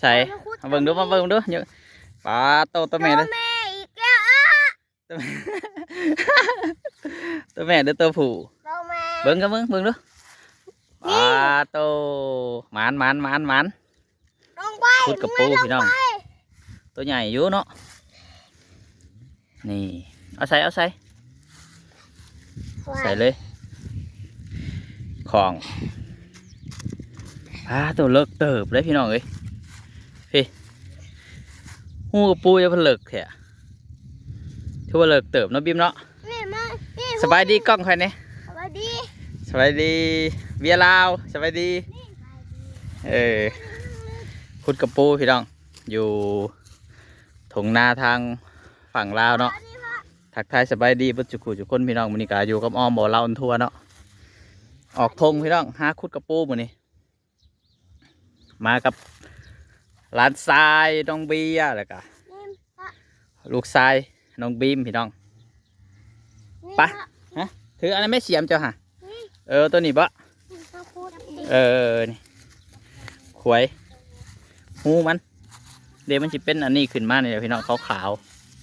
ໃສ ມາເບິ່ງດູ ມາເບິ່ງດູ. ຍ- ປາໂຕ ໂຕແມ່ເດີ ໂຕແມ່ອີກແລ້ວ ໂຕແມ່ ໂຕແມ່ເດີ ໂຕຜູ້ ໂຕແມ່ ເບິ່ງກັນ ເບິ່ງ ເບິ່ງດູ. ນີ້ ປາໂຕ ໝານ ໝານ ໝານ ໝານ. ລົງໄປ ຂຸດກະປູ ພີ່ນ້ອງ ໂຕໃຫຍ່ຢູ່ເນາະ. ນີ້ ເອົາໃສ່ ເອົາໃສ່ ໃສ່ເລີຍ ຂອງ. ປາໂຕ ເລິກເຕີບເດ້ພີ່ນ້ອງເອີຍ. ພີ້ ຮູກະປູ ຢ່າເພິ່ນເລິກແທ້ ຖືວ່າເລິກເຕີບເນາະ ບິມເນາະ. ນີ້ມາ ນີ້ ສະບາຍດີກ້ອງຂ້ອຍແດ່ ສະບາຍດີ ສະບາຍດີ ເບຍລາວ ສະບາຍດີ. ນີ້ ເອີ ຂຸດກະປູພີ່ນ້ອງ ຢູ່ທົ່ງນາທາງຝັ່ງລາວເນາະ. ທັກທາຍສະບາຍດີເບິດສູ່ຄູ່ສູ່ຄົນພີ່ນ້ອງ. ມື້ນີ້ກະຢູ່ກັບອ້ອມບໍ່ ລາວອອນທົວເນາະ ອອກທົ່ງພີ່ນ້ອງ ຫາຂຸດກະປູມື້ນີ້. ມາກັບຫຼານຊາຍນ້ອງເບຍ ແລ້ວກະ ນີ້ ລູກຊາຍນ້ອງບີມພີ່ນ້ອງ. ນີ້ ໄປ ຮະ ຖືອັນນັ້ນແມ່ ສຽມເຈົ້າຫະ. ນີ້ ເອີ ໂຕນີ້ບໍ? ນີ້ເຂົາຂຸດ ເອີ ນີ້ ຂວາຍ ຮູມັນເດ້ ມັນຊິເປັນອັນນີ້ຂຶ້ນມານີ້ແຫຼະພີ່ນ້ອງ ຂາວ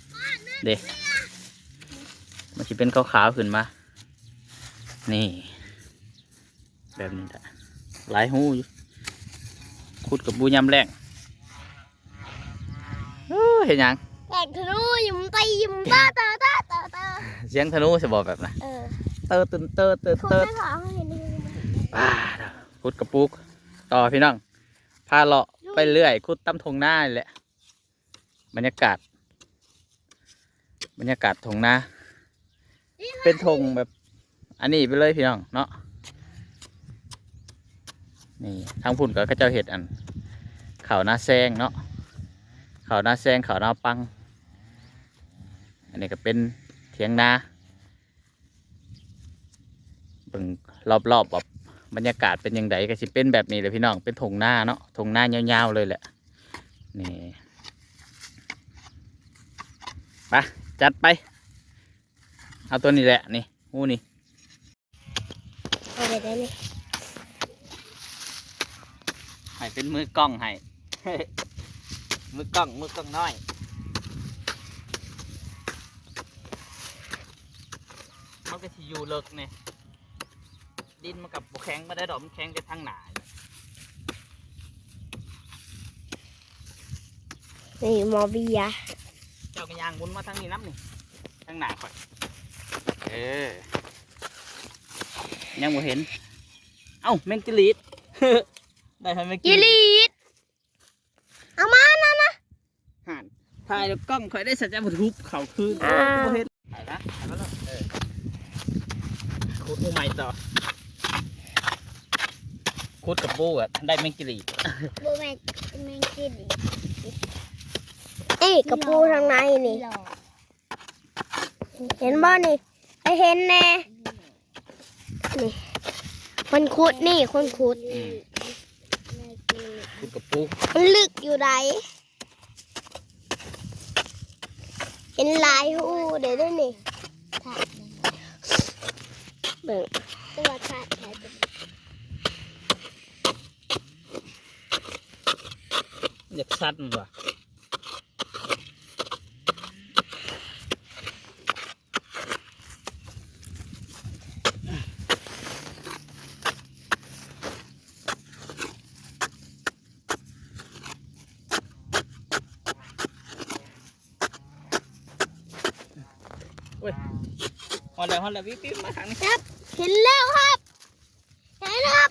ໆເດ້ ມັນຊິເປັນຂາວໆຂຶ້ນມາ ນີ້. ແບບນີ້ແຫຼະ ຫຼາຍຮູຢູ່ ຂຸດກະປູຍາມແລ້ງ. ເອີ ເຮັດຫຍັງ? ແບກທະນູ ຍິງຕີ ຍິງເຕີ ເຕີ ເຕີ ເຕີ ເຕີ ສຽງທະນູຊິບໍ່ແບບນະ? ເອີ ເຕີ ຕຶນ ເຕີ ເຕີ ເຕີ ຂຸດໃຫ້ພໍ່ເຮົາເຫັນ. ປາດ ຂຸດກະປູຕໍ່ພີ່ນ້ອງ ພາເລາະໄປເລື້ອຍ ຂຸດຕາມທົ່ງນານີ້ແຫຼະ. ບັນຍາກາດ ບັນຍາກາດທົ່ງນາ ເປັນທົ່ງແບບອັນນີ້ໄປເລີຍພີ່ນ້ອງເນາະ. ນີ້ ທາງພຸ້ນກໍເຂົາເຈົ້າເຮັດອັນ ເຂົ້ານາແຊງເນາະ ເຂົ້ານາແຊງ ເຂົ້ານາປັງ. ອັນນີ້ກໍເປັນຖຽງນາ. ເບິ່ງລອບໆ ວ່າບັນຍາກາດເປັນຈັ່ງໃດ ກໍຊິເປັນແບບນີ້ແຫຼະພີ່ນ້ອງ ເປັນທົ່ງນາເນາະ ທົ່ງນາຍາວໆເລີຍແຫຼະ. ນີ້ ໄປ ຈັດໄປ ເອົາຕົວນີ້ແຫຼະ ນີ້ ຮູນີ້ ເອົາໄປໄດ້ນີ້ ໃຫ້ເປັນມືກ້ອງໃຫ້ ມືກ້ອງ ມືກ້ອງນ້ອຍ. ມັນກໍຊິຢູ່ເລິກນີ້ ດິນມັນກໍບໍ່ແຂງປານໃດດອກ ມັນແຂງແຕ່ທາງໜ້າ. ນີ້ໝໍເບຍ ເຈົ້າກໍຍ່າງໝູນມາທາງນີ້ນຳນີ້ ທາງໜ້າຂ້ອຍ. ເອີ ຍັງບໍ່ເຫັນ. ເອົ້າ ແມງຈິລີດ ໄດ້ຫອຍແມງຈິລີດ ເອົາມານັ້ນນະ. ຫັ້ນ ຖ່າຍແລ້ວກ້ອງຂ້ອຍໄດ້ສັດຈະບໍ່ທຸບເຂົ້າຄືນ. ອ່າ ບໍ່ເຫັນ ໄປລະ ໄປລະ. ເອີ ຂຸດຮູໃໝ່ຕໍ່ ຂຸດກະປູ ໄດ້ແມງຈິລີດ. ບໍ່ແມ່ນແມງຈິລີດ ເອີ ກະປູທາງໃນນີ້ ເຫັນບໍ່ນີ້? ໄປເຫັນແດ່ ນີ້ ຄົນຂຸດນີ້ ຄົນຂຸດ. ອືມ ຂຸດກະປູ ມັນເລິກຢູ່ໃດ ເຫັນຫຼາຍຮູເດ້ນີ້ ເບິ່ງ ແຕ່ວ່າທາດແທ້ ຢາກສັດມັນວ່າ. ໂອ້ຍ ຮອດແລ້ວ ຮອດແລ້ວ ວິບໆ ມາທາງນີ້ ຄັບ ເຫັນແລ້ວຄັບ ເຫັນແລ້ວຄັບ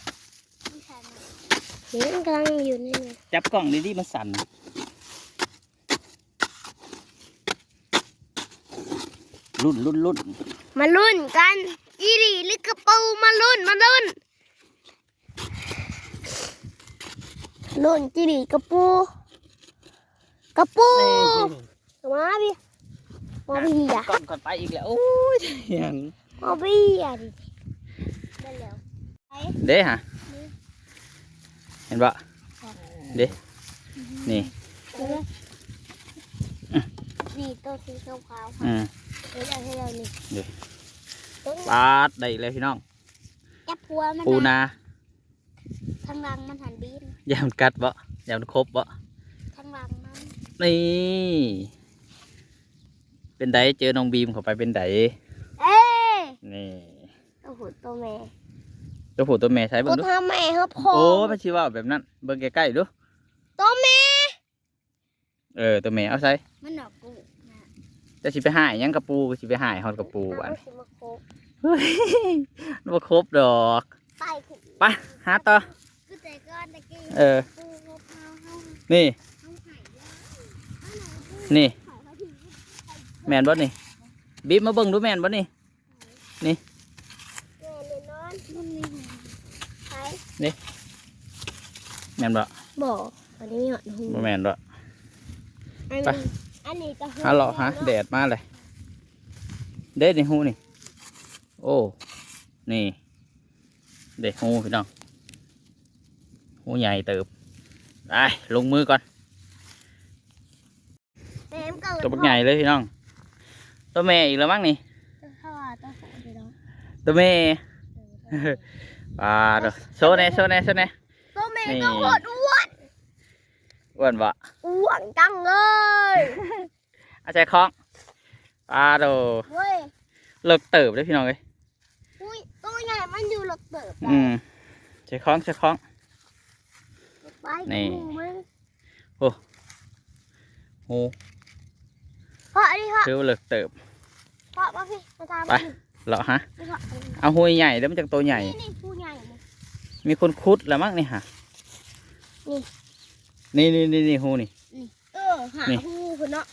ເຫັນກຳລັງຢູ່ນີ້ ຈັບກ້ອງດີໆ ມັນສັ່ນ. ລຸ້ນ ລຸ້ນ ລຸ້ນ ມາລຸ້ນກັນ ຈີລີ ຫຼື ກະປູ ມາລຸ້ນ ມາລຸ້ນ ລຸ້ນ ຈີລີ ກະປູ ກະປູ ນີ້ ມາພີ່ ມາພີ່ ກ້ອງກ່ອນໄປອີກແລ້ວ ໂອ້ຍ ຫຍັງ ມາພີ່ ໄດ້ແລ້ວ. ເດ້ຫະ ເຫັນບໍ່ ເດ້ ນີ້ ນີ້ໂຕສີຂາວໆ ອືມ ເຫັນແລ້ວ ເຫັນແລ້ວນີ້ ເດ້ ໂຕນີ້ ປາດ ໄດ້ອີກແລ້ວພີ່ນ້ອງ ຈັບຫົວມັນ ປູນາ ທາງຫຼັງມັນຫັ້ນບີນ ຢ້ານມັນກັດບໍ່ ຢ້ານມັນຄົບບໍ່ ນີ້ ເປັນໃດ ເຈີນ້ອງບີມເຂົ້າໄປເປັນໃດ? ເອ້ ນີ້ ໂຕຜູ້ໂຕແມ່ ໂຕຜູ້ໂຕແມ່ໃສ ເບິ່ງດູ ໂຕແມ່ເຮົາພ້ອມ. ໂອ້ ມັນຊິເວົ້າແບບນັ້ນ ເບິ່ງໃກ້ໆດູ ໂຕແມ່. ເອີ ໂຕແມ່ເອົາໃສ ມັນດອກກູນະ. ເຈົ້າຊິໄປຮ້າຍຫຍັງກັບປູ່ ຊິໄປຮ້າຍຮອດກັບປູ່ບາດນີ້ ມັນຊິມາຄົບ ເຮີ້ຍ ບໍ່ຄົບດອກ. ໄປ ໄປຫາຕໍ່ ຄືແຕ່ກ່ອນຕະກີ້ ເອີ ປູ່ເຮົາ ເຮົາ ນີ້ ເຮົາໃຫ້ ນີ້ ເຮົາໃຫ້ ແມ່ນບໍ່ນີ້? ບີມ ມາເບິ່ງດູ ແມ່ນບໍ່ນີ້? ນີ້ ແມ່ນແນ່ນອນ ມັນມີໃສ ນີ້ ແມ່ນບໍ່? ບໍ່ ອັນນີ້ມີຫອດຮູ ບໍ່ແມ່ນບໍ່? ອັນ ໄປ ອັນນີ້ກໍຫາເລາະຫາແດດມາເລີຍ ເດ້ນີ້ ຮູນີ້ ໂອ້ ນີ້ ເດ້ຮູພີ່ນ້ອງ ຮູໃຫຍ່ເຕີບ. ໄປ ລົງມືກ່ອນ. ແມ່ມັນກໍ ໂຕບັກໃຫຍ່ເລີຍພີ່ນ້ອງ ໂຕແມ່ອີກແລ້ວມັ້ງນີ້ ເອີ ເຂົາວ່າໂຕຜູ້ພີ່ນ້ອງ ໂຕແມ່ ເອີ ປາດໂທ້ ໂຊແດ່ ໂຊແດ່ ໂຊແດ່ ໂຕແມ່ ນີ້ ກໍໂຄດອ້ວນ ອ້ວນບໍ່? ອ້ວນຈັງເລີຍ ອາໄສຂອງ ປາດໂທ້ ເວີຍ ເລິກເຕີບເດ້ພີ່ນ້ອງເອີຍ. ອຸ້ຍ ໂຕໃຫຍ່ມັນຢູ່ເລິກເຕີບ ອືມ ໃສ່ຂອງ ໃສ່ຂອງ ໄປ ນີ້ ກັບໝູ່ມັນ ໂອ້ ໂຫ ເພາະອັນນີ້ເພາະ ຖືວ່າເລິກເຕີບ ເພາະ ມາພີ່ ມາຕາມ ໄປ ມາ ເລາະຫາ ນີ້ເພາະ ເອົາຮູໃຫຍ່ເດີ ມັນຈັ່ງໂຕໃຫຍ່ ນີ້ ນີ້ຮູໃຫຍ່ ມີຄົນຂຸດລະມັ້ງນີ້ຫາ ນີ້ ນີ້ໆໆ ຮູນີ້ ນີ້ ເອີ ຫາ ນີ້ ຮູພຸ້ນເນາະ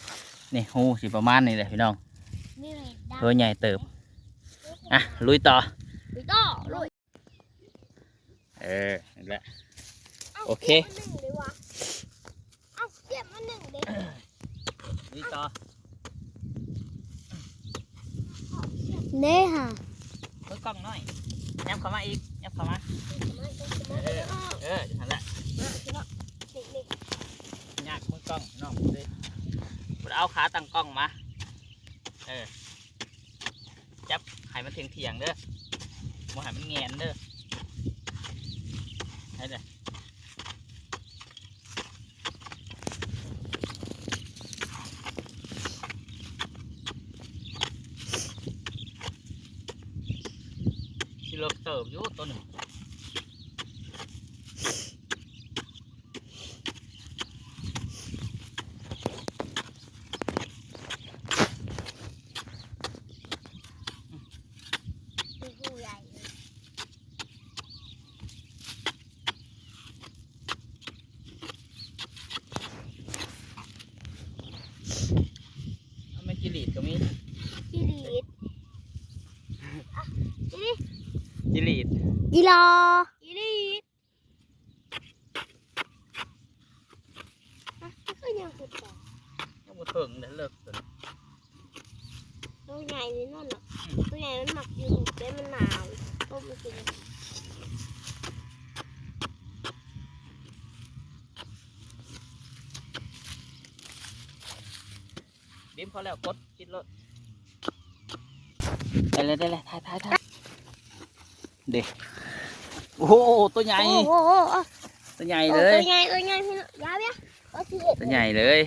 ນີ້ ຮູຊິປະມານນີ້ແຫຼະພີ່ນ້ອງ ນີ້ແຫຼະ ເອີ ໃຫຍ່ເຕີບ ອ່ະ ລຸຍຕໍ່ ລຸຍຕໍ່ ລຸຍ ເອີ ນີ້ແຫຼະ ເອົ້າ ໂອເຄ ເກັບມາໜຶ່ງເດ້ວະ ເອົ້າ ເກັບມາໜຶ່ງເດ້ ລຸຍຕໍ່ ເດ້ຫາ ເບິ່ງກ້ອງໜ້ອຍ ຍັບເຂົ້າມາອີກ ຍັບເຂົ້າມາ ເອີ ເອີ ຈັ່ງຊັ້ນແຫຼະ ຍາກມືກ້ອງນ້ອງເດ້ ບໍ່ໄດ້ເອົາຂາຕັ້ງກ້ອງມາ ເອີ ຈັບໃຫ້ມັນທ່ຽງໆເດີ ບໍ່ໃຫ້ມັນແງນເດີ ໃຫ້ເດີ ຊິເລິກເຕີບຢູ່ໂຕໜຶ່ງ. ເອົາແມ່ນຈີຫຼີດກໍມີ ຈີຫຼີດ ຈີຫຼີດ ຈີຫຼີດ ຈີຫຼໍ່ ຈີຫຼີດ. ອ່ະ ຄືຍັງບໍ່ເຖິງ ຍັງບໍ່ເຖິງເດ້ ເລິກເກີນ ໂຕໃຫຍ່ນີ້ນອນເນາະ ອືມ ໂຕໃຫຍ່ມັນມັກຢູ່ແບບມັນໜາວ ຕົ້ມມັນກິນ ບີມ ພໍແລ້ວ ກົດ ປິດໂລດ ໄດ້ແລ້ວ ໄດ້ແລ້ວ ຖ່າຍ ຖ່າຍ ຖ່າຍ ເດ້ ໂອ້ໂຫ ໂຕໃຫຍ່ ໂອ້ໂຫ ໂຕໃຫຍ່ເລີຍ ໂຕໃຫຍ່ ໂຕໃຫຍ່ ພີ່ນ້ອງ ຢ່າ ຢ່າ ໂຕໃຫຍ່ເລີຍ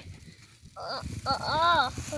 ເອີ ເອີ ເອີ.